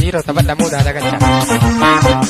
Dhiiroo taphadha muudaa dagalcha.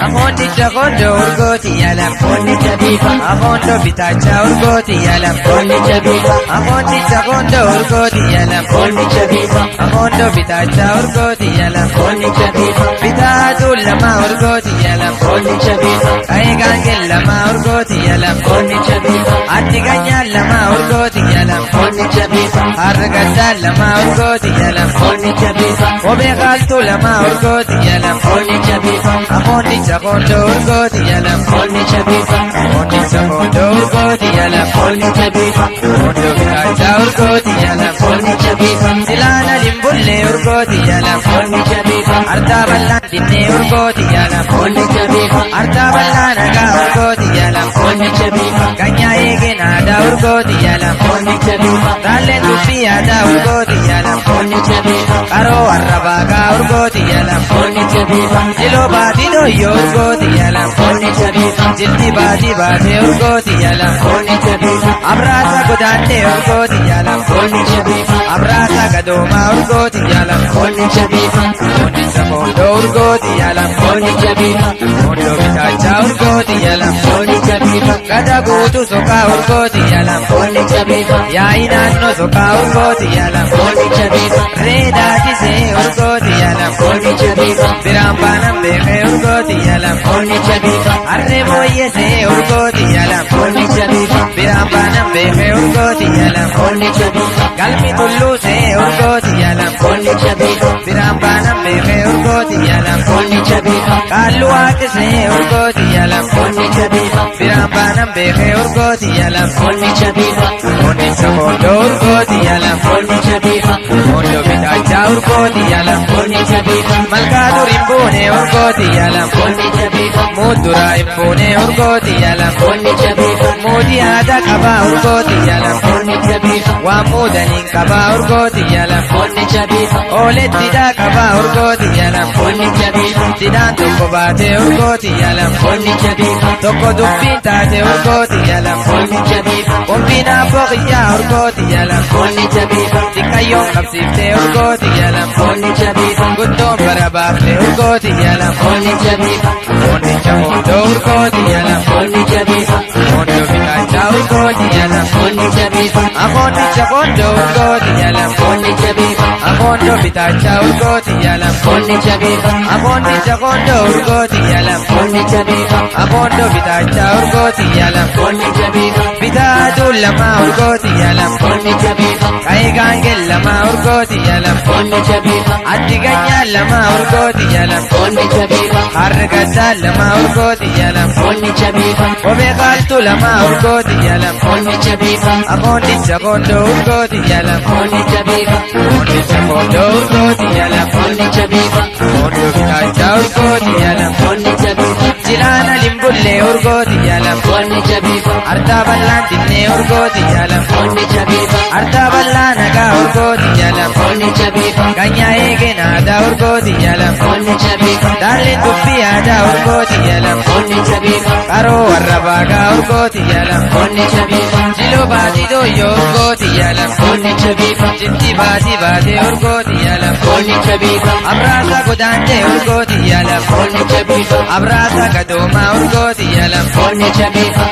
Amoondicha kondoo urgooti yalam. Qonnicha biifa. Amoondoo bitaacha urgooti yalam. Qonnicha biifa. Amoondicha kondoo urgooti yalam. Qonnicha biifa. Amoondoo bitaacha urgooti yalam. Qonnicha biifa. Bitaatu lama urgooti yalam. Qonnicha biifa. Ka'ee gaangeen lama urgooti yalam. Qonnicha biifa. Addi ganyaan lama urgooti yalam. Qonnicha biifa. Hargaddaa lama urgooti yalam. Qonnicha biifa. Kophee qaaltuu lama urgooti yalam. Qonnicha biifa. Amoondicha kondoo urgooti yalam. Qonnicha biifa. Amoondicha kondoo urgooti yalam. Qonnicha biifa. Kondoo bitaacha urgooti yalam. Qonnicha biifa. Silaana limbullee urgooti yalam. Qonnicha biifa. Ardaa bal'aan dinnee urgooti yalam. Qonnicha biifa. Ardaa bal'aan nagaa urgooti yalam. Qonnicha biifa. Ganyaa eegeen aadaa urgooti yalam. Qonnicha biifa. Raalleen dubbii aadaa urgooti yalam. Qonnicha biifa. Qaroo arrabaagaa urgooti yalam. Qonnicha biifa. Jiloo baatii dooyyoo urgooti yalam. Qonnicha biifa. Jilti baatii baatee urgooti yalam. Qonnicha biifa. Abraasa godaantee urgooti yalam. Qonnicha biifa. Abraasa gadoomaa urgooti yalam. Qonnicha biifa. Qonnicha kondoo urgooti yalam. Qonnicha biifa. Kondoo bitaachaa urgooti yalam. Qonnicha biifa. Gada guutuu soqaa urgooti yalam. Qonnicha biifa. Yaa'i naannoo soqaa urgooti yalam. Qonnicha biifa. Reedaatisee urgooti yalam. Qonnicha biifa. Biraan baanan beekee urgooti yalam. Qonnicha biifa. Harree mooyyesee urgooti yalam. Qonnicha biifa. Biraan baanan beekee urgooti yalam. Qonnicha biifa. Galmi tulluusee urgooti yalam. Qonnicha biifa. Biraan baanan beekee urgooti yalam. Qonnicha biifa. Qaalluu waaqisee urgooti yalam. Qonnicha biifa. Biraan baanan beekee urgooti yalam. Qonnicha biifa. Qonnicha kondoo urgooti yalam. Qonnicha biifa. Kondoo bitaachaa urgooti yalam. Qonnicha biifa. Malkaa dur hin buune urgooti yalam. Qonnicha biifa. Muudduraa hin fuune urgooti yalam. Qonnicha biifa. Muudii aadaa qabaa urgooti yalam. Qonnicha biifa. Waan muudaniin qabaa urgooti yalam. Qonnicha biifa. Oolet didhaa qabaa urgooti yalam. Qonnicha biifa. Didhaan tokko baatee urgooti yalam. Qonnicha biifa. Tokko dubbiin taate urgooti yalam. Qonnicha biifa. Qombiin abboo qiyyaa urgooti yalam. Qonnicha biifa. Xiqqayyoon qabsiiftee urgooti yalam. Qonnicha biifa. Guddoon bara baaftee urgooti yalam. Qonnicha biifa. Qonnicha hondoo urgooti yalam. Qonnicha biifa. Hondoo bitaachaa urgooti yalam. Qonnicha biifa. Amoondicha hondoo urgooti yalam. Qonnicha biifa. Amoondoo bitaachaa urgooti yalam. Qonnicha biifa. Amoondicha hondoo urgooti yalam. Qonnicha biifa. Amoondoo bitaachaa urgooti yalam. Qonnicha biifa. Bitaatu lama urgooti yalam. Qonnicha biifa. Ka'ee gaangeen lama urgooti yalam. Qonnicha biifa. Addi ganyaa lama urgooti yalam. Qonnicha biifa. Hargaddaa lama urgooti yalam. Qonnicha biifa. Kophee qaaltuu lama urgooti yalam. Qonnicha biifa. Amoondicha kondoo urgooti yalam. Qonnicha biifa. Amoondicha kondoo urgooti yalam. Qonnicha biifa. Kondoo bitaachaa urgooti yalam. Qonnicha biifa. Jilaana limbullee urgooti yalam. Qonnicha biifa. Ardaa bal'aan dinnee urgooti yalam. Qonnicha biifa. Ardaa bal'aa nagaa urgooti yalam. Qonnicha biifa. Ganyaa eegeen aadaa urgooti yalam. Qonnicha biifa. Daalleen dubbii aadaa urgooti yalam. Qonnicha biifa. Qaroo warra baagaa urgooti yalam. Qonnicha biifa. Jiloo baatii dooyyoo urgooti yalam. Qonnicha biifa. Jilti baatii baatee urgooti yalam. Qonnicha biifa. Abraasa godaantee urgooti yalam. Qonnicha biifa. Abraasa gadoomaa urgooti yalam. Qonnicha biifa.